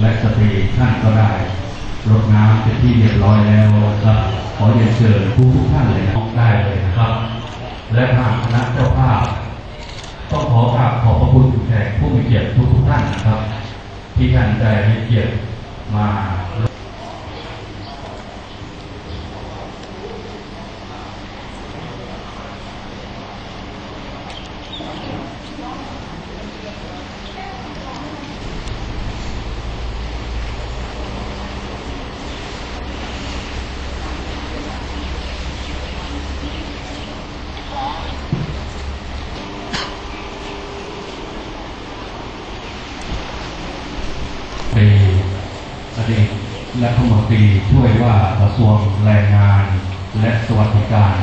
ແລະ ສະຕີທ່ານກໍໄດ້ລົດນ້ຳເປັນທີ່ຮຽບຮ້ອຍແລ້ວນະຄັບ. ຂໍຮຽນເຊີນທຸກໆທ່ານເລີຍນະ ໄດ້ເລີຍນະຄັບ. ແລະ ທາງຄະນະເຈົ້າພາບ ຕ້ອງຂໍກາບຂອບພະຄຸນແຂກຜູ້ມີກຽດທຸກໆທ່ານນະຄັບ ທີ່ທ່ານໄດ້ໃຫ້ກຽດມາ. ເປັນອະດີດລັດຖະມົນຕີຊ່ວຍວ່າກະຊວງແຮງງານ ແລະ ສະຫວັດດີການ.